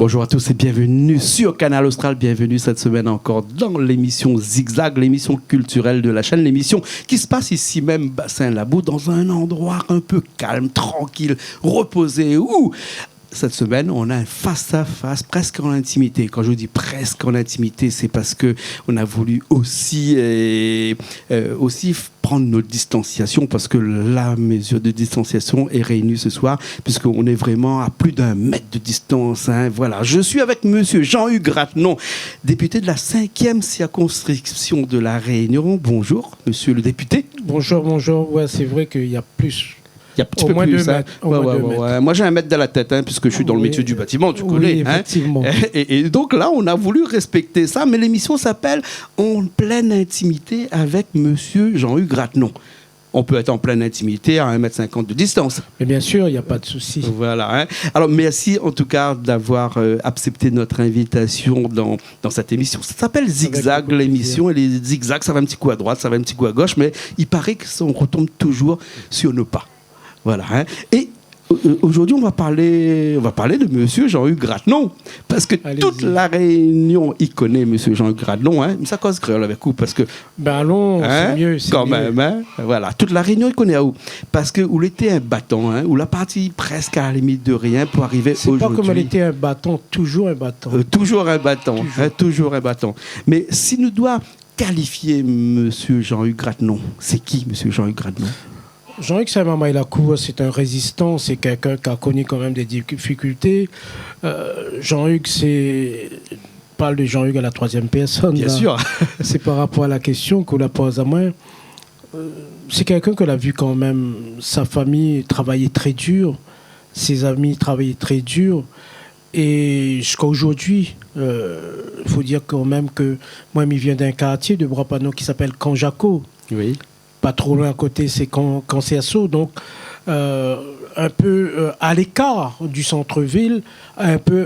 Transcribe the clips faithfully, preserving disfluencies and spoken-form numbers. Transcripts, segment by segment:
Bonjour à tous et bienvenue sur Kanal Austral. Bienvenue cette semaine encore dans l'émission Zigzag, l'émission culturelle de la chaîne, l'émission qui se passe ici même, Bassin Labou, dans un endroit un peu calme, tranquille, reposé, où cette semaine, on a un face-à-face presque en intimité. Quand je vous dis presque en intimité, c'est parce que on a voulu aussi, euh, euh, aussi f-, prendre notre distanciation, parce que la mesure de distanciation est réunie ce soir, puisqu'on est vraiment à plus d'un mètre de distance, hein. Voilà, je suis avec monsieur Jean-Hugues Ratenon, député de la cinquième circonscription de La Réunion. Bonjour, monsieur le député. Bonjour, bonjour. Ouais, c'est vrai qu'il y a plus. Il y a un petit peu plus, hein. Au moins deux mètres, au moins deux mètres. Ouais, ouais, ouais. Moi, j'ai un mètre dans la tête, hein, puisque je suis dans le métier du bâtiment, tu connais, hein. Oui, effectivement. Et, et, et donc là, on a voulu respecter ça, mais l'émission s'appelle En pleine intimité avec monsieur Jean-Hugues Ratenon. On peut être en pleine intimité à un mètre cinquante de distance. Mais bien sûr, il n'y a pas de souci. Voilà, hein. Alors, merci en tout cas d'avoir, euh, accepté notre invitation dans, dans cette émission. Ça s'appelle Zigzag, l'émission. Avec beaucoup de plaisir. Et les zigzags, ça va un petit coup à droite, ça va un petit coup à gauche, mais il paraît que ça, on retombe toujours sur nos pas. Voilà, hein. Et, euh, aujourd'hui, on va parler, on va parler de monsieur Jean-Hugues Ratenon. Parce que toute la Réunion, i koné monsieur Jean-Hugues Ratenon, hein. Mé sa koz kréol avèk ou, parce que, ben, alon, hein, sé myé, sé myé. Kan mèm, hein. Voilà, tout La Rényon i koné aou. Parske ou lété in batan, hein, ou la parti prèsk a la limit de rien pou arivé zordi. Sé pa koman lété in batan, toujour in batan. Euh, toujour in batan, hein, toujour in batan. Mé si nou doi kalifié mésyé Jean-Hugues Ratenon, sé ki, mésyé Jean-Hugues Ratenon ? Jean-Hugues, sé in marmay lakour, sé in rézistan, sé kèlkin ki la koni kan mèm dé difikilté. Euh, Jean-Hugues, sé, parl de Jean-Hugues à la troisième personne, la. Bien sûr. Sé par rapor a la késtion ke ou la poz amoin. Euh, sé kèlkin ke la vi kan mèm sa fami travay trè dir, sé zami travay trè dir. É ziska zordi, euh, fo dir kan mèm ke moin, mi vien d'in kartié de Bra-Panon ki apèl Camp Jacquot. Oui. Pa tro loin a koté, sé Camp, Camp Cerceau, donk, euh, in pé, euh, a lékar du centre-ville, in pé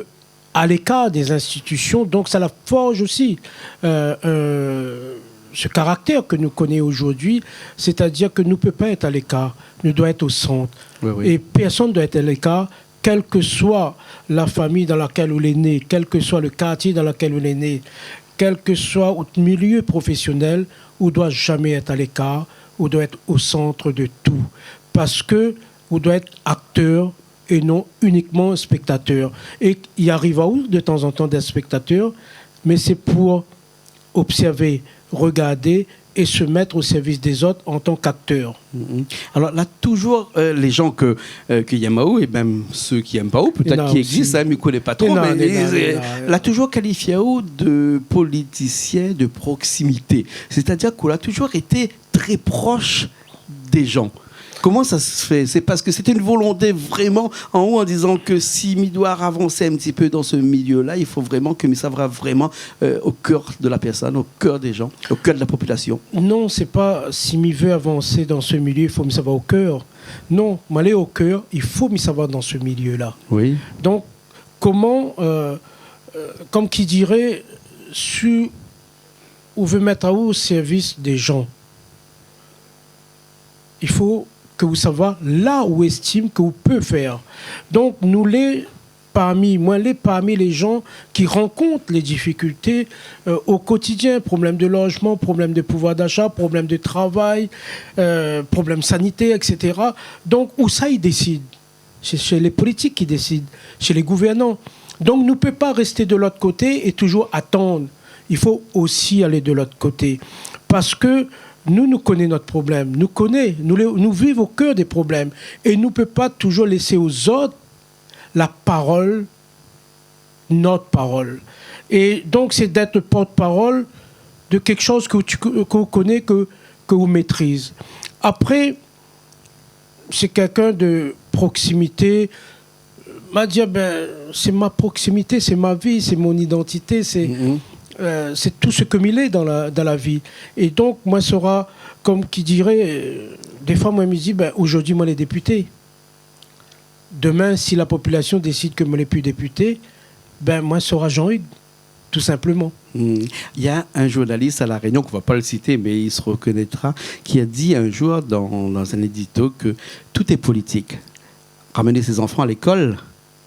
a lékar dé zinstitision. Donk sa la forz osi, euh, euh, se karaktèr ke nou koné zordi, sétadir ke nou pé pa èt a lékar, nou doi èt o sant. Oui, oui. É pèrsone doi èt a lékar, kèl ke soi la fami dan lakèl ou lé né, kèl ke soi le kartié dan lakèl ou lé né, kèl ke soi out milié profésionèl, ou doi zamé èt a lékar, ou doi èt o sant de tou. Parske ou doi èt aktèr é non inikman spèktatèr. É i ariv aou de tanzantan d'èt spèktatèr, mé sé pou obsèrvé, rogardé é se mèt o sèrvis dé zot an tan k'aktèr. Mhm. Alor, la toujour, euh, lé jan ke, euh, ki yèm aou, é mèm sak i yèm pa aou, pétèt ki égzis, hein, mi koné pa tro, mé la toujour kalifié aou de politisien de proximité. Sétadir ke ou la toujour été trè prosh dé jan. Koman sa se fé ? Sé parske sété in volonté vréman an ou, an dizan ke si mi doi avansé in ti pé dan se milié-la, i fo vréman ke mi sava vréman, euh, o kèr de la pèrsone, o kèr dé jan, o kèr de la popilasion ? Non, sé pa si mi vé avansé dan se milié, i fo mi sava o kèr. Non, moin lé o kèr, i fo mi sava dan se milié-la. Oui. Donk, koman, euh, euh, kom ki diré, si ou vé mèt aou o sèrvis dé jan, i fo ke ou sava la ou éstim ke ou pé fèr. Donk, nou lé parmi, moin lé parmi lé jan ki rankont lé difikilté, euh, o kotidien, problèm de lozman, problèm de pouvoir d'achat, problèm de travay, euh, problèm sanitèr, et cetera. Donk, ousa i désid ? Sé, sé lé politik ki désid, sé lé gouvèrnan. Donk, nou pé pa rèsté de lot koté é toujour atann. I fo osi alé de lot koté. Parske nou, nou koné nout problèm. Nou koné, nou lé, nou viv o kèr dé problèm. É nou pé pa toujour lésé o zot la parol, nout parol. É donk, sé d'èt port-parol de kèkshoz ke ou, ke ou koné, ke, ke ou métriz. Apré, sé kèlkin de proximité. Ma di, ben, sé ma proximité, sé ma vi, sé mon idantité, sé, euh, sé tout sak mi lé dan la, dan la vi. É donk, moin sra, kom ki diré, euh, défoi, moin, mi di, ben, zordi, moin lé dépité. Demin, si la popilasion désid ke moin lé pi dépité, ben, moin sra Jean-Hugues, tou sinpleman. Hmm. Na in zournalis a La Rényon, k'on va pa le sité, mé i se rekonètra, ki la di in zour dan, dan in édito ke tout est politique. Ramener ses enfants à l'école,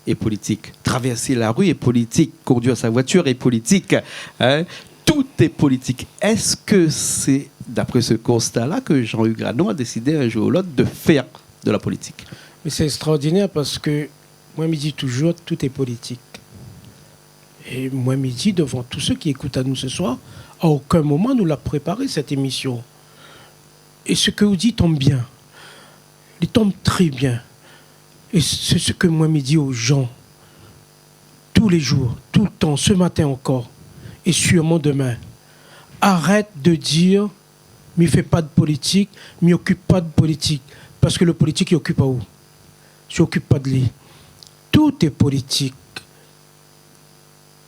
est politique. Traverser la rue est politique. Conduire sa voiture est politique. Hein ? Tout est politique. Est-ce que c'est d'après ce constat-là que Jean-Hugues Granon a décidé un jour ou l'autre de faire de la politique ? Mé sé ékstraordinèr parske moin, mi di toujour, tout est politique. É moin, mi di dovan tout sak i ékout anou se soir, a okin moman nou la préparé sèt émisyon. É sak ou di i tonm bien. Li tonm trè bien. É sé sak moin, mi di o jan, tou lé jour, toultan, se matin ankor, é sirman domin, arèt de dir, mi fé pa de politik, mi okip pa de politik, parske le politik i okip aou. Si ou okip pa de li. Tout est politique.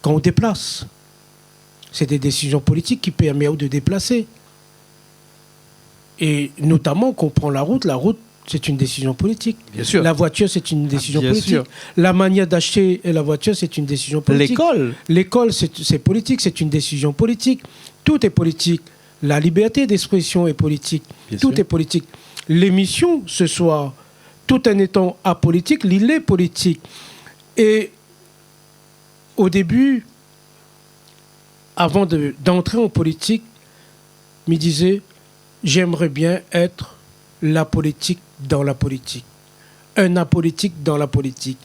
Kan ou déplas, sé dé désizyon politik ki pèrmé aou de déplasé. É notaman, kan ou pran la rout, la rout, sé in désizyon politik. Bien sûr. La voitir, sé in désizyon politik. Ah, bien sûr. La manièr d'ashté la voitir, sé in désizyon politik. Lékol. Lékol, sé, sé politik, sé in désizyon politik. Tout est politique. La liberté d'expression est politique. Bien sûr. Tout est politique. L'émission, se soir, tout en étant apolitique, li lé politik. É o début, avan de, d'antré an politik, mi dizé, j'aimerais bien être l'apolitique dans la politique. Un apolitique dans la politique.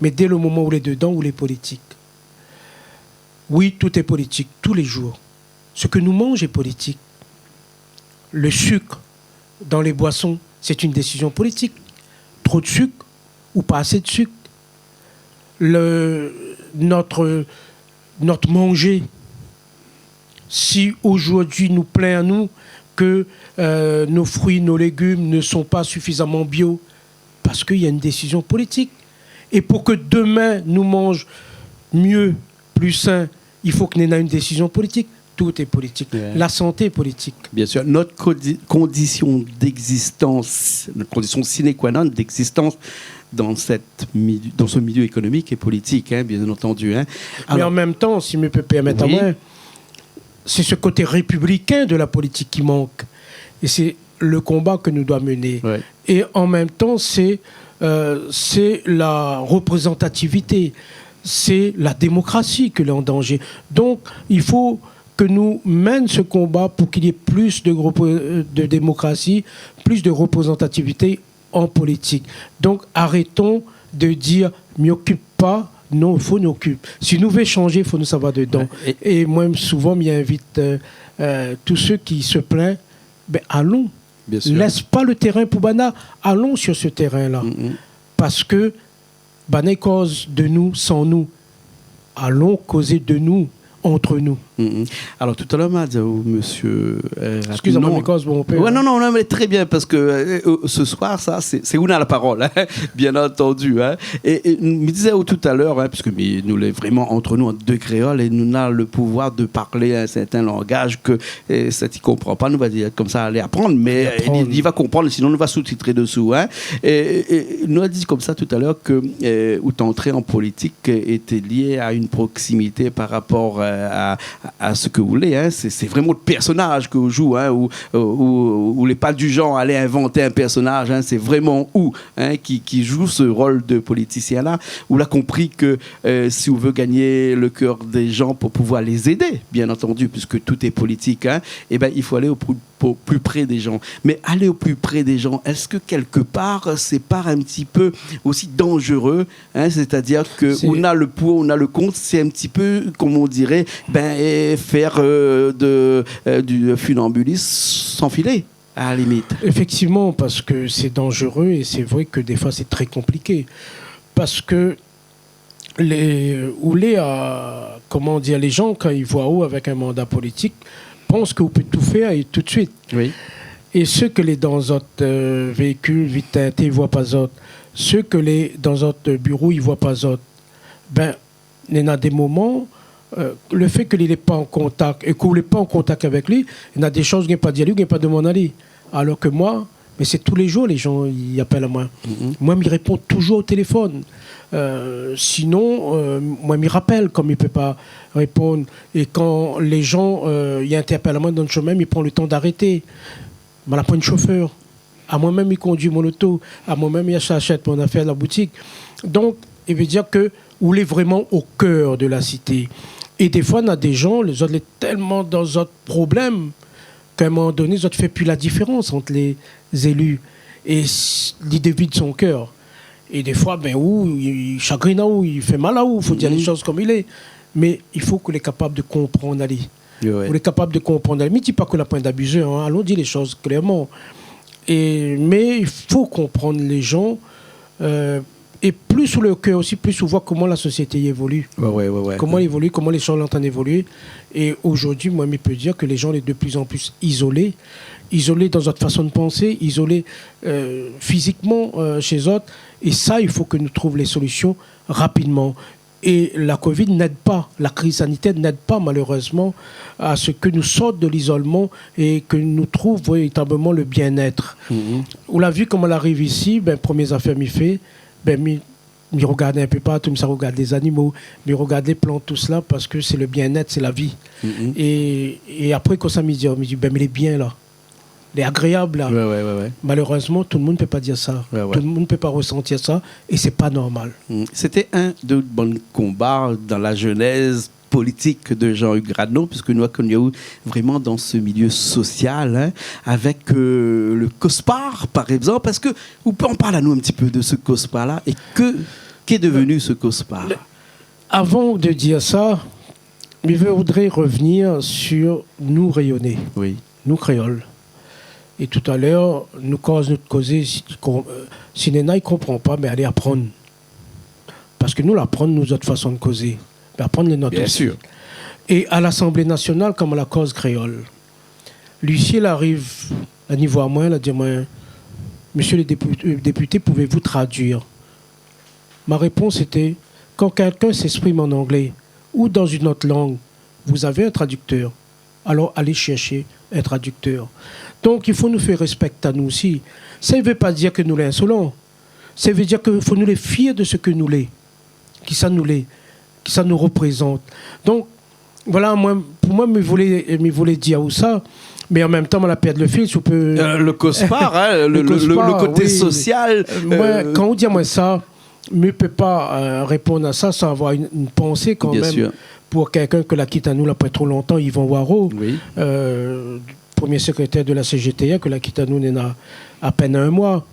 Mé dé le moman ou lé dedan, ou lé politik. Oui, tout est politique, tous les jours. Sak nou manz lé politik. Le sik dan lé boison, sé in désizyon politik. Tro de sik ou pa asé de sik. Le, nout, nout manzé, si ojourdui nou plin anou ke, euh, nos fruits, nos légumes ne sont pas suffisamment bio, parske néna in désizyon politik. É pou ke domin nou manz myé, pli sin, i fo ke néna in désizyon politik. Tout est politique. Ouais. La santé est politique. Bien sûr. Notre condi-, condition d'existence, notre condition sine qua non d'existence dans cette mi-, dans ce milieu économique est politique, hein, bien entendu, hein. Mé an mèm tan, si mi pé pèrmèt amoin, sé se koté répiblikin de la politik ki mank. É sé le konba ke nou doi mené. Ouais. É an mèm tan, sé, euh, sé la reprézantativité, sé la démokrasi ke lé an danzé. Donk, i fo ke nou mèn se konba pou k'i ni plis de, de démokrasi, plis de reprézantativité an politik. Donk, aréton de dir, mi okip pa, non, fo nou okip. Si nou vé shanzé, fo nou sava dedan. Ouais, é... É moin, souvan, mi invit, euh, euh, tout sak i se plin, bin, alon. Bien sûr. Lès pa le térin pou banna, alon sur se térin-la. Mm, mm. Parske banna i koz de nou san nou. Alon kozé de nou, ant nou. Mm, mm. Alor, talèr, ma di aou, mésyé, euh, Excusez-moi, rapidman. Mi koz, bon, on peut, ouais, hein. Non, non, non, mé trè bien, parske, euh, euh, se soir, sa, sé, sé ou na la parol, hein, bien entendu, hein. É, é mi dizé aou talèr, hein, puiske mi, nou lé vréman ant nou, an dé kréol, é nou na le pouvoir de parl in sèrtin langaz ke, euh, sak i konpran pa, nou va dir konmsa, alé aprann, mé, euh, li, li va konprann, sinon nou va sous-titrer dessous, hein. É, é, é nou la di konmsa talèr ke, euh, ou té antré an politik, euh, été lié à une proximité par rapport, euh, à, à ce que vous voulez, hein. Sé, sé vréman le pèrsonaz ke ou zoué, hein, ou, ou, ou, ou lé pa du janr alé invant in pèrsonaz, hein. Sé vréman ou, hein, ki, ki zoué se rol de politisien-la. Ou la konpri ke, euh, si ou vé gagné le kèr dé jan pou pouvoir lé zédé, bien entendu, puiske tout est politique, hein, é bin, i fo alé o pli, pli pré dé jan. Mé alé o pli pré dé jan, èske kèlkepar, sé pa in ti pé osi danzéré, hein, sétadir ke... Sé... ou na le pou, ou na le kont, sé in ti pé, konm i diré, bin, euh, fèr, euh, de, euh, du funambulisme sans filet, à la limite. Éfèktivman, parske sé danzéré é sé vré ke défoi sé trè konpliké. Parske lé, ou lé a, koman dir, lé jan, kan i voi aou avèk in manda politik, pans ke ou pé tou fèr é tout de suit. Oui. É sak lé dan zot, euh, véikil, vit tinté, i voi pa zot. Sak lé dan zot biro, i voi pa zot. Bin, néna dé moman, euh, le fé ke li lé pa an kontak é ke ou lé pa an kontak avèk li, néna dé shoz ou gingn pa dir ali, ou gingn pa domann ali. Alor ke moin, mé sé tou lé zour lé jan i apèl amoin. Mhm. Moin, mi répon touzour o téléfone. Euh, sinon, euh, moin, mi rapèl, kom mi pé pa réponn. É kan lé jan, euh, i intèrpèl amoin dan le shomin, mi pran le tan d'arété. Moin la pran in shofèr. Amoin mèm, mi kondui mon loto. Amoin mèm, mi ashèt mon afèr la boutik. Donk, I vé dir ke ou lé vréman o kèr de la sité. É défoi, na dé jan, lézot lé tèlman dan zot problèm k'a in moman doné, zot i fé pi la diférans ant lé zéli. É s-, li dévid son kèr. É défoi, bin, ou, i, i shagrine aou, i fé mal aou, fo dir lé shoz kom i lé. Mé i fo ke ou lé kapab de konprann ali. Ou lé kapab de konprann ali. Mi di pa ke la poin d'abizé, in, alon di lé shoz klèrman. É, mé i fo konprann lé jan, euh, é plis ou lé o kèr osi, plis ou voi koman la sosiété i évoli. Koman i évoli, koman lé shoz lé antrin d'évolié. É ojourdui, moin, mi pé dir ke lé jan lé de pli an pli izolé. Izolé dan zot fason de pansé, izolé, euh, fizikman, euh, shé zot. É sa, i fo ke nou trouv lé solision rapidman. É la covid n'èd pa, la kriz sanitèr n'èd pa malérèzman a se ke nou sort de l'izolman é ke nou trouv véritableman le bien-être. Ou la vi koman la ariv isi, bin, promié zafèr mi fé, bin, mi, mi rogard in pé partou, mi sa rogard lé zanimo, mi rogard lé plant, tousala, parske sé le bien-être, sé la vi. É, é apré, konmsa, mi di, mi di, bin, mé lé bien la. Lé agréab la. Malérèzman, tout le moun pé pa dir sa. Tout le moun pé pa resantir sa. É sé pa normal. Sété in de bann konba dan la jénèz politik de Jean-Hugues Gradon, piske nou la koni aou vréman dan se milié sosial, in, avèk, euh, le COSPAR, par égzanp. Èske ou pé an parl anou in ti pé de se COSPAR la é ke, k'lé devni se COSPAR ? Avan de dir sa, mi voudré revnir sur nou Rényoné, nou kréol. É talèr, nou koz nout kozé, si, si néna i konpran pa, mé alé aprann. Parske nou la aprann nout fason de kozé, mé aprann lé not osi. É a Lasanblé nasional, kan moin la koz kréol, luisié la ariv, la ni voir amoin, la di amoin : « Monsieur le dépu-, euh, député, pouvez-vous traduire ? » Ma répons été : « Quand quelqu'un s'exprime en anglais ou dans une autre langue, vous avez un traducteur. Alors allez chercher un traducteur. » Donk, i fo nou fé réspèk anou osi. Sa i vé pa dir ke nou lé insolan. Sa i vé dir ke fo nou lé fièr de se ke nou lé, kisa nou lé, kisa nou reprézant. Donk, voilà, moin, pou moin, mi voulé, mi voulé dir aou sa, mé an mèm tan, moin la pèrd le fil, si ou pé... Euh, le COSPAR, in, le, le, le, le koté sosial. Euh, moin, kan ou di amoin sa, mi pé pa, euh, réponn a sa san avoir in, in pansé kan mèm pou kèlkin ke la kit anou la poin tro lontan, Yvan Hoareau, euh, promié sékrétèr de la CGTR, ke la kit anou néna apèn in moi.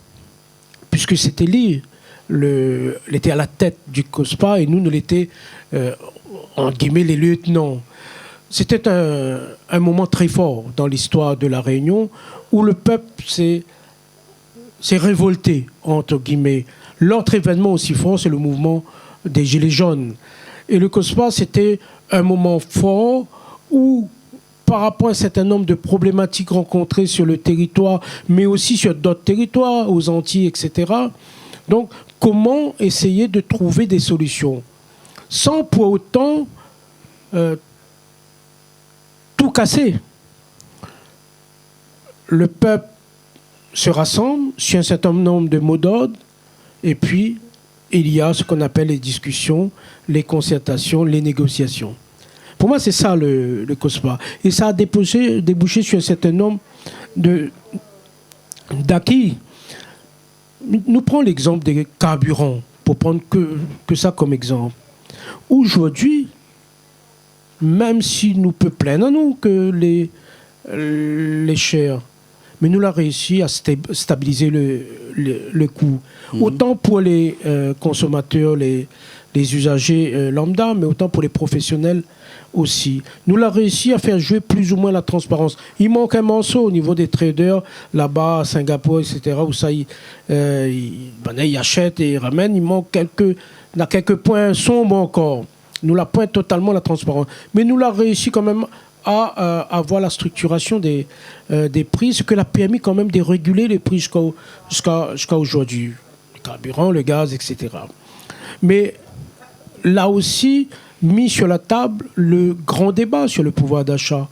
Puiske sété li, le, lété a la tèt du COSPAR é nou, nou lété, euh, ant guillemets, lé lieutenants. Sété in, in moman tré for dan listoir de La Rényon, ousa le pèp s'est, s'est révolté, entre guillemets. L'autre événement aussi fort, c'est le mouvement des Gilets jaunes. É le COSPAR, sété in moman for ousa par rapor a in sèrtin nonb de problématik rankontré sur le téritoir, mé osi sur d'ot téritoir, aux Antilles, et cetera. Donk, koman éséyé de trouv dé solision san pou otan, euh, tou kasé ? Le pèp se rasanm sur in sèrtin nonb de mo d'ord, é pi, il y a ce qu'on appelle les discussions, les concertations, les négociations. Pou moin, sé sa le, le COSPAR. É sa la débouché, débouché sur in sèrtin nonb de, d'acquis. Nou pran légzanp dé karbiran, pou pran ke, ke sa kom égzanp. Ojourdui, mèm si nou pé plinn anou ke lé, lé shèr, mé nou la réisi a stab-, stabilizé le, le, le kou. Otan pou lé, euh, konsomatèr, lé, lé izazé, euh, lambda, mé otan pou lé profésionèl osi. Nou la réisi a fé zoué plis ou moin la transparans. I mank in morso o nivo dé traders, laba a Singapour, et cetera, ousa i, euh, i, banna i ashèt é i ramèn. I mank kèlk, na kèlk poin sonb ankor. Nou la poin totalman la transparans. Mé nou la réisi kan mèm a, euh, avoir la strukturasion dé, euh, dé pri, se ke la pèrmi kan mèm de régilé lé pri ziska, ziska, ziska ojourdui. Le karbiran, le gaz, et cetera. Mé la osi mi sur la tab le gran déba sur le pouvoir d'achat.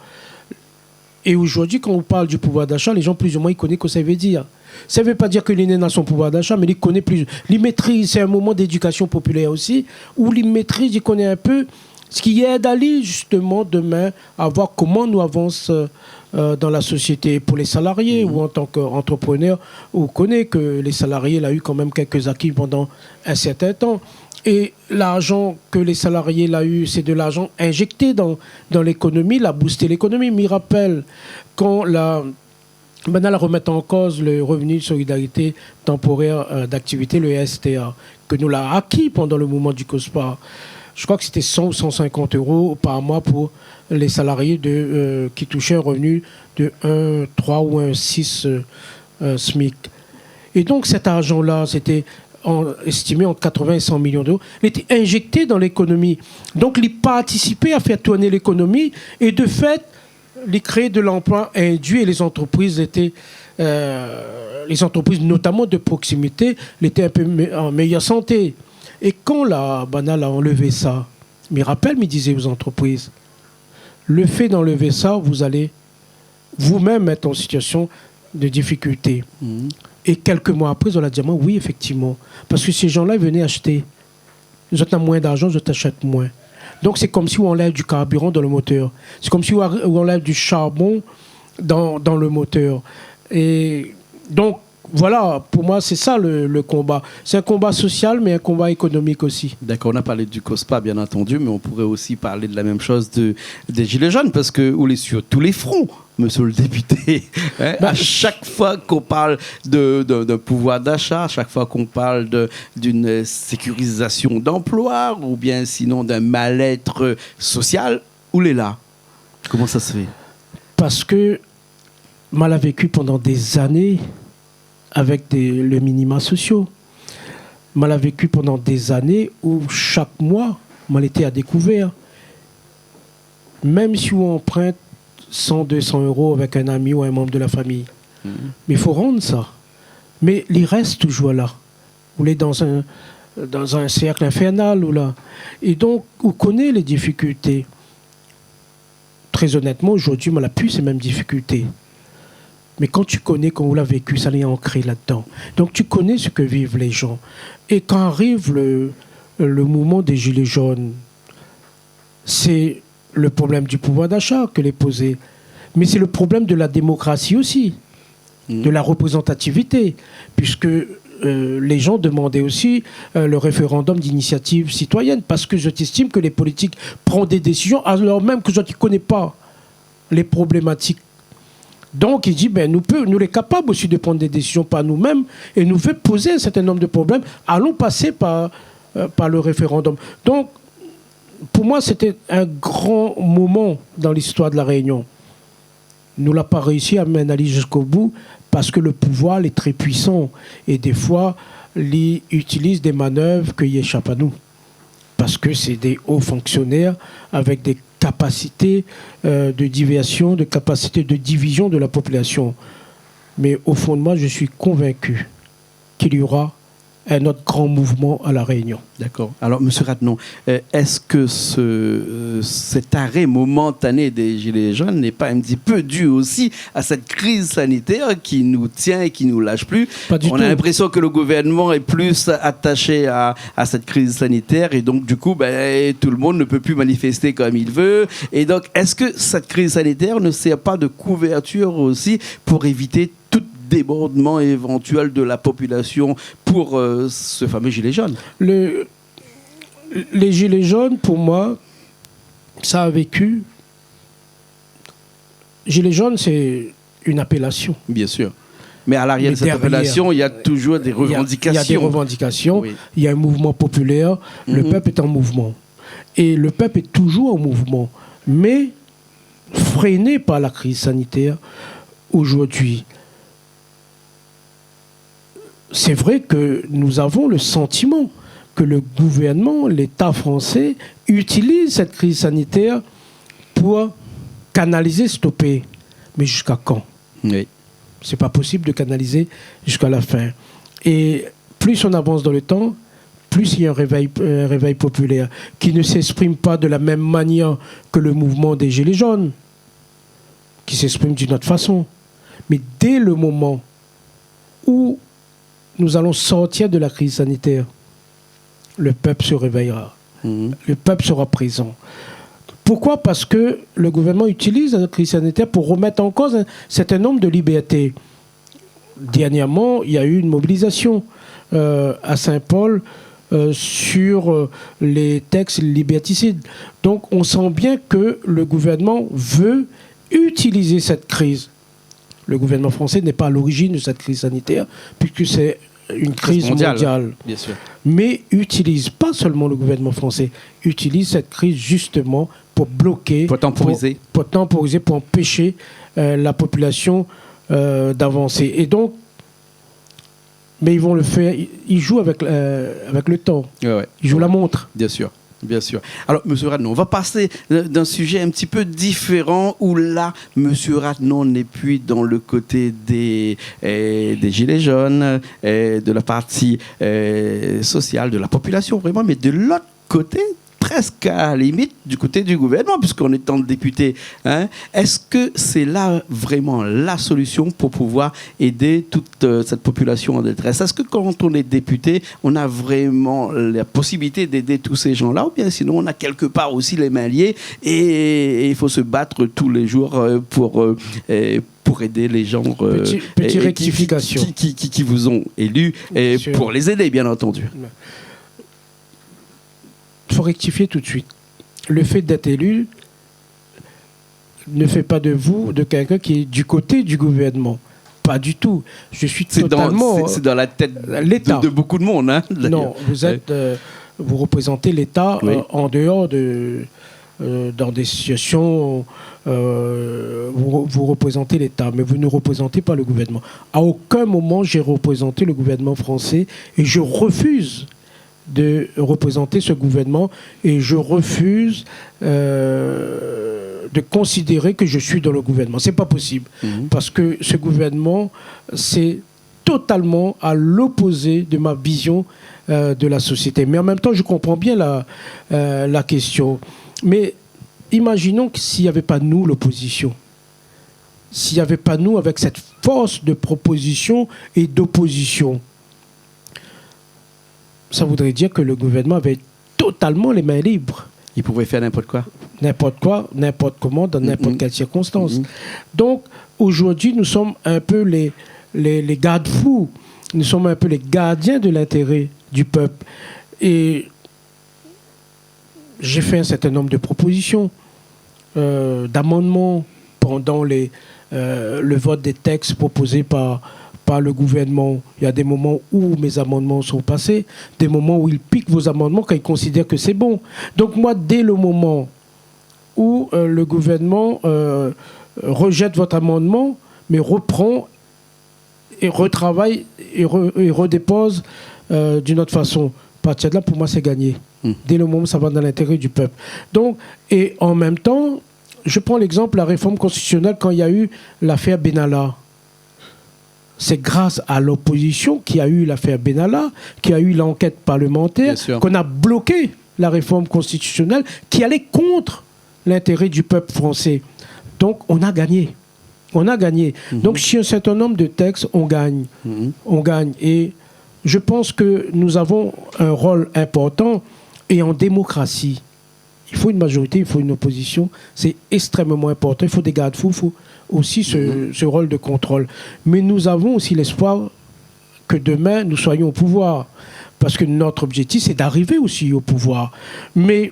É ojourdui, kan ou parl du pouvoir d'achat, lé jan plis ou moin i koné kosa i vé dir. Sa i vé pa dir ke li néna son pouvoir d'achat, mé li koné plis, li métriz, sé in moman d'édikasion popilèr osi, ousa li métriz, li koné in pé, sak i èd ali, zisteman, domin, a voir koman nou avans, euh, euh, dans la société pour les salariés ou en tant qu'entrepreneur, ou koné ke lé salarié la u kan mèm kèk zaki pandan in sèrtin tan. É larzan ke lé salarié la u, sé de larzan injèkté dan, dan lékonomi, la boosté lékonomi. Mi rapèl, kan la, banna la remèt an koz le revenu de solidarité temporaire, euh, d'activité, le R S T A, ke nou la aki pandan le mouvman du COSPA. Je crois que c'était cent ou cent cinquante euros par mois pour les salariés de, euh, qui touchaient un revenu de un trois ou un six, euh, euh, smic. Et donc, cet argent-là, c'était en, estimé entre quatre-vingts et cent millions d'euros, il était injecté dans l'économie. Donc, il participait à faire tourner l'économie et de fait, il créait de l'emploi induit et les entreprises étaient, euh, les entreprises notamment de proximité, étaient un peu me-, en meilleure santé. Et quand la banna la enlevé ça, mi rapèl, mi disait aux entreprises, le fait d'enlever ça, vous allez vous-même être en situation de difficulté. Mhm. Et quelques mois après, zot la di amoin, oui, effectivement. Parce que ces gens-là, ils venaient acheter. Zot na moins d'argent, zot achèt moins. Donc, c'est comme si on enlève du carburant dans le moteur. C'est comme si on, on enlève du charbon dans, dans le moteur. Et donc, voilà, pour moi, c'est ça le, le combat. C'est un combat social, mais un combat économique aussi. D'accord, on a parlé du COSPA, bien entendu, mais on pourrait aussi parler de la même chose de, des Gilets jaunes, parce que ou lé sur tous les fronts, monsieur le député. Hein, bah, à chaque fois qu'on parle de, de, de pouvoir d'achat, à chaque fois qu'on parle de, d'une sécurisation d'emploi, ou bien sinon d'un mal-être social, ou lé la ? Comment ça se fait ? Parce que ma la vécu pendant des années avec des, les minima sociaux. Ma la vécu pendant des années où chaque mois, ma lété à découvert. Même si ou emprint cent, deux cents euros avec un ami ou un membre de la famille, mhm, mais il faut rendre ça. Mais il reste toujours là. Ou lé dans un, dans un cercle infernal, ou la. Et donc, ou koné les difficultés. Très honnêtement, aujourd'hui, ma la pu ces mêmes difficultés. Mais quand tu connais, quand ou la vécu, ça lé ancré là-dedans. Donc tu connais ce que vivent les gens. Et quand arrive le, le mouvement des Gilets jaunes, c'est le problème du pouvoir d'achat ke lé posé. Mais c'est le problème de la démocratie aussi, de la représentativité, puisque, euh, les gens demandaient aussi, euh, le référendum d'initiative citoyenne, parce que je t'estime que les politiques prennent des décisions alors même que je ne connais pas les problématiques. Donc, il dit, ben, nous peut, nous lé capab aussi de prendre des décisions par nous-mêmes et nou vé poser un certain nombre de problèmes. Allons passer par, euh, par le référendum. Donc, pour moi, c'était un grand moment dans l'histoire de la Réunion. Nou la pa réussi à mener jusqu'au bout parce que le pouvoir lé très puissant et des fois, li utilise des manœuvres ke i échap à nous. Parce que c'est des hauts fonctionnaires avec des capacités, euh, de diversion, de capacités de division de la population. Mais au fond de moi, je suis convaincu qu'il y aura un autre grand mouvement à La Réunion. D'accord. Alors, monsieur Ratenon, euh, est-ce que ce, euh, cet arrêt momentané des Gilets jaunes n'est pas un petit peu dû aussi à cette crise sanitaire qui nous tient et qui nous lâche plus ? Pas du tout. On a l'impression que le gouvernement est plus attaché à, à cette crise sanitaire et donc, du coup, ben, tout le monde ne peut plus manifester comme il veut. Et donc, est-ce que cette crise sanitaire ne sert pas de couverture aussi pour éviter tout débordement éventuel de la population pour, euh, ce fameux gilet jaune ? Le, les gilets jaunes, pour moi, ça a vécu. Gilet jaune, c'est une appellation. Bien sûr. Mais à l'arrière de cette appellation, il y a toujours des revendications. Mais derrière, il y a, il y a des revendications, oui, il y a un mouvement populaire, le peuple est en mouvement. Et le peuple est toujours en mouvement. Mais freiné par la crise sanitaire aujourd'hui. C'est vrai que nous avons le sentiment que le gouvernement, l'État français, utilise cette crise sanitaire pour canaliser, stopper. Mais jusqu'à quand ? Oui. C'est pas possible de canaliser jusqu'à la fin. Et plus on avance dans le temps, plus il y a un réveil, un réveil populaire qui ne s'exprime pas de la même manière que le mouvement des Gilets jaunes, qui s'exprime d'une autre façon. Mais dès le moment où nous allons sortir de la crise sanitaire, le peuple se réveillera. Mhm. Le peuple sera présent. Pourquoi ? Parce que le gouvernement utilise la crise sanitaire pour remettre en cause un certain nombre de libertés. Dernièrement, il y a eu une mobilisation, euh, à Saint-Paul, euh, sur, euh, les textes liberticides. Donc, on sent bien que le gouvernement veut utiliser cette crise. Le gouvernement français n'est pas à l'origine de cette crise sanitaire, puisque c'est une crise mondiale. Bien sûr. Mais utilise pas seulement le gouvernement français, utilise cette crise justement pour bloquer, pour temporiser, pour, pour temporiser, pour empêcher, euh, la population, euh, d'avancer. Et donc, mais ils vont le faire, ils, ils jouent avec, euh, avec le temps. Ouais, ouais. Ils jouent la montre. Bien sûr, bien sûr. Alors, monsieur Radenon, on va passer d'un, d'un sujet un petit peu différent, où là, monsieur Radenon n'est plus dans le côté des, euh, des gilets jaunes, euh, de la partie, euh, sociale, de la population, vraiment, mais de l'autre côté, presque à la limite du côté du gouvernement, puisqu'en étant député, hein. Est-ce que c'est là vraiment la solution pour pouvoir aider toute, euh, cette population en détresse ? Est-ce que quand on est député, on a vraiment la possibilité d'aider tous ces gens-là, ou bien sinon on a quelque part aussi les mains liées et, et il faut se battre tous les jours, euh, pour, euh, euh, pour aider les gens, euh, et, et qui, qui, qui, qui vous ont élu, et pour les aider, bien entendu. Petit, petite rectification. Bien sûr. Faut rectifier tout de suite. Le fait d'être élu ne fait pas de vous de quelqu'un qui est du côté du gouvernement. Pas du tout. Je suis totalement, euh, l'État. C'est dans, c'est, c'est dans la tête de, de beaucoup de monde, hein, d'ailleurs. Non, vous êtes, euh, vous représentez l'État, euh, en dehors de, euh, dans des situations, euh, vous, vous représentez l'État, mais vous ne représentez pas le gouvernement. À aucun moment, j'ai représenté le gouvernement français et je refuse de représenter ce gouvernement et je refuse, euh, de considérer que je suis dans le gouvernement. C'est pas possible. Mhm. Parce que ce gouvernement, c'est totalement à l'opposé de ma vision, euh, de la société. Mais en même temps, je comprends bien la, euh, la question. Mais imaginons que s'il y avait pas nous, l'opposition, s'il y avait pas nous avec cette force de proposition et d'opposition, ça voudrait dire que le gouvernement avait totalement les mains libres. Il pouvait faire n'importe quoi. N'importe quoi, n'importe comment, dans n'importe quelle circonstance. Mhm. Donc, aujourd'hui, nous sommes un peu les, les, les garde-fous. Nous sommes un peu les gardiens de l'intérêt du peuple. Et j'ai fait un certain nombre de propositions, euh, d'amendements pendant les, euh, le vote des textes proposés par, par le gouvernement. Il y a des moments où mes amendements sont passés, des moments où ils piquent vos amendements quand ils considèrent que c'est bon. Donc moi, dès le moment où, euh, le gouvernement, euh, rejette votre amendement, mais reprend et retravaille et re-, et redépose, euh, d'une autre façon. À partir de là, pour moi, c'est gagné. Hmm. Dès le moment où ça va dans l'intérêt du peuple. Donc, et en même temps, je prends l'exemple de la réforme constitutionnelle quand il y a eu l'affaire Benalla. C'est grâce à l'opposition qu'il y a eu l'affaire Benalla, qu'il y a eu l'enquête parlementaire, qu'on a bloqué la réforme constitutionnelle qui allait contre l'intérêt du peuple français. Donc, on a gagné. On a gagné. Mhm. Donc, sur un certain nombre de textes, on gagne. Mhm. On gagne. Et je pense que nous avons un rôle important. Et en démocratie, il faut une majorité, il faut une opposition. C'est extrêmement important. Il faut des garde-fous, il faut aussi ce, mhm, ce rôle de contrôle. Mais nous avons aussi l'espoir que demain, nous soyons au pouvoir. Parce que notre objectif, c'est d'arriver aussi au pouvoir. Mais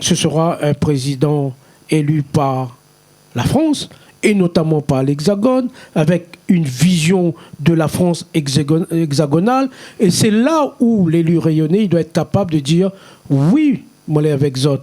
ce sera un président élu par la France, et notamment par l'Hexagone, avec une vision de la France hexagon-, hexagonale. Et c'est là où l'élu réunionnais, il doit être capable de dire : « Oui, moin lé avèk zot.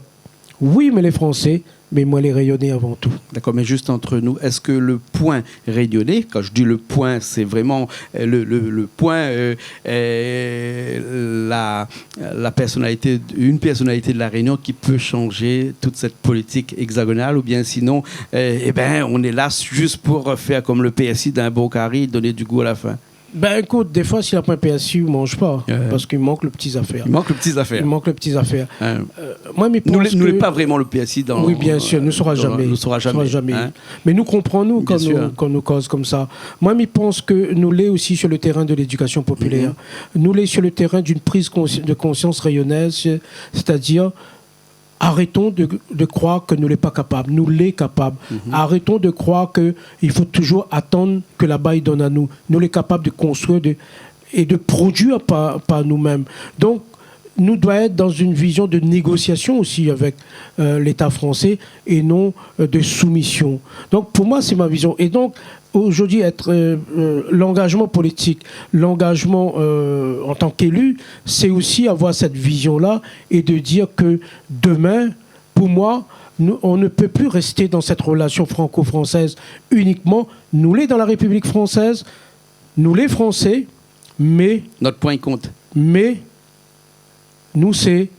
Oui, moin lé Français, mé moin lé Réunionnais avant tout. » D'accord, mais juste entre nous, est-ce que le point réunionnais, quand je dis le point, c'est vraiment, euh, le, le, le point, euh, euh, la, la personnalité, une personnalité de la Réunion qui peut changer toute cette politique hexagonale, ou bien sinon, euh, eh ben, on est là juste pour faire comme le persil dans un bon carry, donner du goût à la fin. Ben, écoute, défoi, si la poin persil, ou manz pa, ouais, parske i mank le pti zafèr. I mank le pti zafèr. I mank le pti zafèr. Ouais. Euh, moin, mi pans ke nou lé, nou lé pa vréman le persil dan, oui, bien sûr, nou sera dan, jamais. Nou sera jamais, hein. Mé nou konpran, nou, kan nou, kan nou koz konmsa. Bien sûr. Moin, mi pans ke nou lé osi sur le terrain de l'éducation populaire. Mhm. Nou lé sur le terrain d'une prise consci-, de conscience réunionnaise, c'est-à-dire Arrêtons de, de croire que nous lé pas capables. Nous lé capables. Mhm. Arrêtons de croire que il faut toujours attendre que laba i donn anou. Nous lé capables de construire de, et de produire par, par nous-mêmes. Donc, nous devons être dans une vision de négociation aussi avec, euh, l'État français et non, euh, de soumission. Donc, pour moi, c'est ma vision. Et donc, aujourd'hui, être, euh, euh, l'engagement politique, l'engagement, euh, en tant qu'élu, c'est aussi avoir cette vision-là et de dire que demain, pour moi, nous, on ne peut plus rester dans cette relation franco-française uniquement. Nous lé dans la République française, nous lé Français, mais... Notre point compte. Mais nous, c'est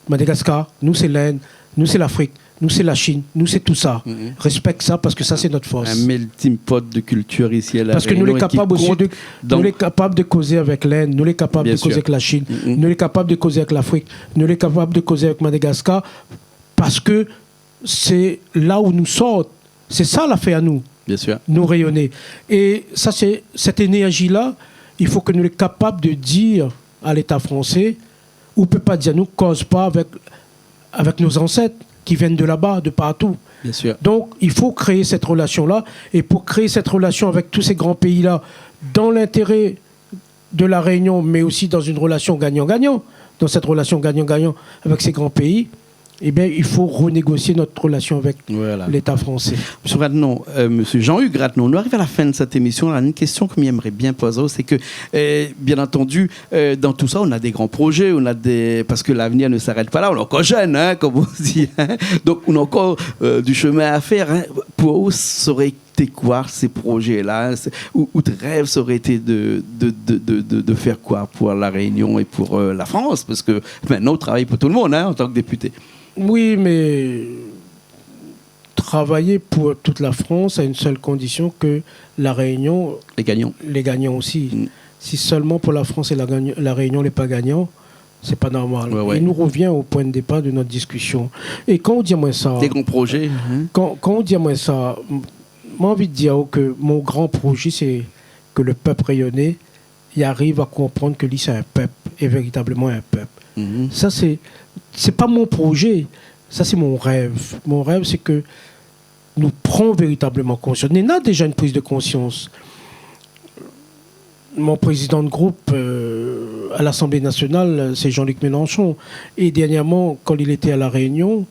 Madagascar, nous, c'est l'Inde, nous, c'est l'Afrique, nous, c'est la Chine, nous, c'est tout ça. Mhm. Respecte ça parce que ça, c'est notre force. Un melting pot de culture ici à La Réunion et qui compte dans... Parce que nous, on est capable aussi de, nous, on est capable de causer avec l'Inde, nous, on est capable de causer avec la Chine, nous, on est capable de causer avec l'Afrique, nous, on est capable de causer avec Madagascar, parce que c'est là où nous sortent. C'est ça l'affaire à nous. Bien sûr. Nous rayonner. Et ça, c'est, cette énergie-là, il faut que nous lé capables de dire à l'État français, ou peut pas dire, nous, koz pas avec, avec nos ancêtres qui viennent de là-bas, de partout. Bien sûr. Donc, il faut créer cette relation-là. Et pour créer cette relation avec tous ces grands pays-là, dans l'intérêt de La Réunion, mais aussi dans une relation gagnant-gagnant, dans cette relation gagnant-gagnant avec ces grands pays, eh bien, il faut renégocier notre relation avec l'État français. Voilà. Monsieur Ratenon, euh, monsieur Jean-Hugues Ratenon, nou ariv a la fin de cette émission. La, une question ke mi èmré bien poz aou, sé ke, euh, bien entendu, euh, dans tout ça, on a des grands projets, on a des, parce que l'avenir ne s'arrête pas là, on est encore jeune, hein, comme on dit, hein. Donc, on a encore, euh, du chemin à faire, hein. Pou ou, sa sré té koi, ces projets-là, hein, c'est, out, out rèv sré té de, de, de, de, de, de faire quoi pour La Réunion et pour, euh, la France ? Parce que maintenant, on travaille pour tout le monde, hein, en tant que député. Oui, mais travailler pour toute la France à une seule condition, que La Réunion lé gagnant aussi. Mm. Si seulement pour la France et la gagn-, La Réunion lé pas gagnant, c'est pas normal. Ouais, ouais. Et nou revien au point de départ de notre discussion. Et kan ou di amoin sa, des grands projets, hein. Kan, kan ou di amoin sa, m-, moin anvi dir ke mon gran projé, sé ke le pèp rényoné i ariv a konprann ke li sé in pèp, é véritableman in pèp. Mhm. Sa, sé, sé pa mon projé, sa, sé mon rèv. Mon rèv, sé ke nou pran véritableman konsians. Néna déza in priz de konsians. Mon prézidan de group, euh, à l'Assemblée nationale, sé Jean-Luc Mélenchon. É dèrnièrman, kan li lété à La Réunion,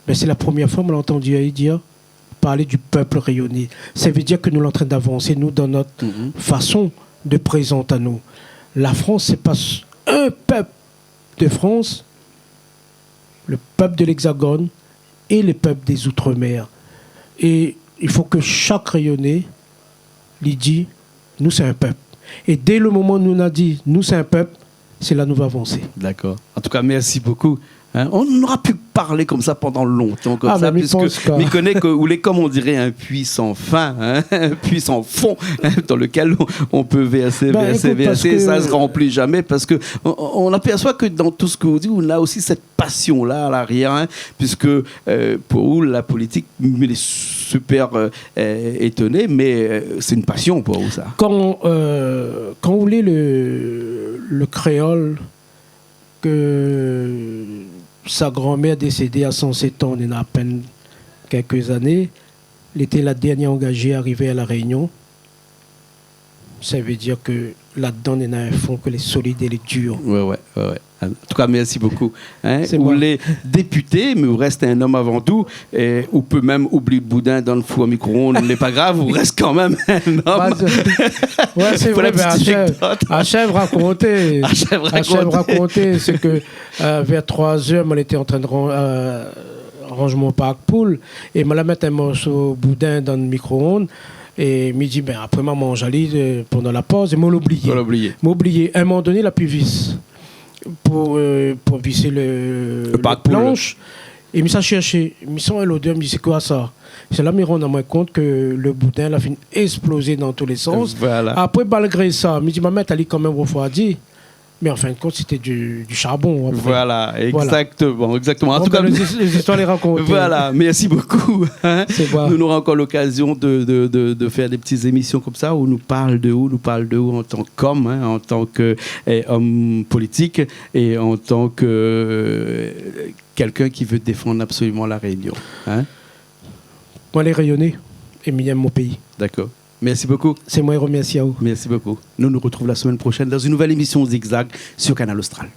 bin, sé la promièr foi moin la antandi ali dir, parler du peuple rényoné. Sa i vé dir ke nou lé antrin d'avansé, nou, dan nout fason de prézant anou. La Frans, sé pa s-, in pèp de Frans, le pèp de l'Hexagone é le pèp dé Zoutre-Mèr. É i fo ke shak Rényoné li di, nou sé in pèp. É dé le moman nou la di, nou sé in pèp, sé la nou va avansé. D'accord. En tout cas, merci beaucoup. Hein, on aurait pu parler comme ça pendant longtemps, comme ça, puisque mi koné ke ou lé, comme on dirait, un puits sans fin, hein, un puits sans fond, hein, dans lequel on, on peut verser, verser, verser, ça se remplit jamais, parce que on, on aperçoit que dans tout ce que vous dites, on a aussi cette passion-là à l'arrière, hein, puisque, euh, pour vous, la politique, mi lé super, euh, euh, étonné, mais, euh, c'est une passion pour vous, ça. Kan, euh, kan ou lé le, le kréol ke sa granmèr désédé à cent sept ans, néna apèn kèk zané, lété la dèrnièr angazé arivé à La Réunion. Sa i vé dir ke ladan, néna in fon ke lé solid é lé dir. Ouais, ouais, ouais, ouais. En tout cas, merci beaucoup. Hein, ou lé député, mais ou reste un homme avant tout. Et ou peut même oublier le boudin dans le four à micro-ondes, mais pas grave, ou reste quand même un homme. Bah, je, ouais, c'est vrai, mais achève, achève raconter. Achève raconter. Achève raconter, sé ke, euh, vers trois heures, moin lété antrin de ran-, euh, ranz mon park poul, é moin la mèt in morso boudin dan le micro-ondes, é mi di, bin, apré, ma manz ali, euh, pandan la poz, é moin la oublié. Moin la oublié. Moin la oublié. À un moment donné, la pi vis pou, euh, pou visé le, le park poul, le plansh. É mi sa shèrshé, mi san in lodèr, mi di, sé koi sa ? Sé la mi rann amoin kont ke le boudin la fine èksplozé dan tou lé sans. Voilà. Apré, malgré sa, mi di, ma mèt ali kan mèm rofroidi. Mais en fin de compte, c'était du, du charbon, après. Voilà, exactement, exactement. En tout cas, les, les histoires, les raconter. Voilà, merci beaucoup, hein. C'est bon. Nous aurons encore l'occasion de, de, de, de faire des petites émissions comme ça où nous parle de ou, nous parle de ou en tant qu'homme, hein, en tant que, eh, homme politique et en tant que, euh, quelqu'un qui veut défendre absolument La Réunion, hein. Moin lé rényoné é mi yèm mon péi. D'accord. Merci beaucoup. Sé moin i romèrsi aou. Merci beaucoup. Nous nous retrouvons la semaine prochaine dans une nouvelle émission Zigzag sur Kanal Austral.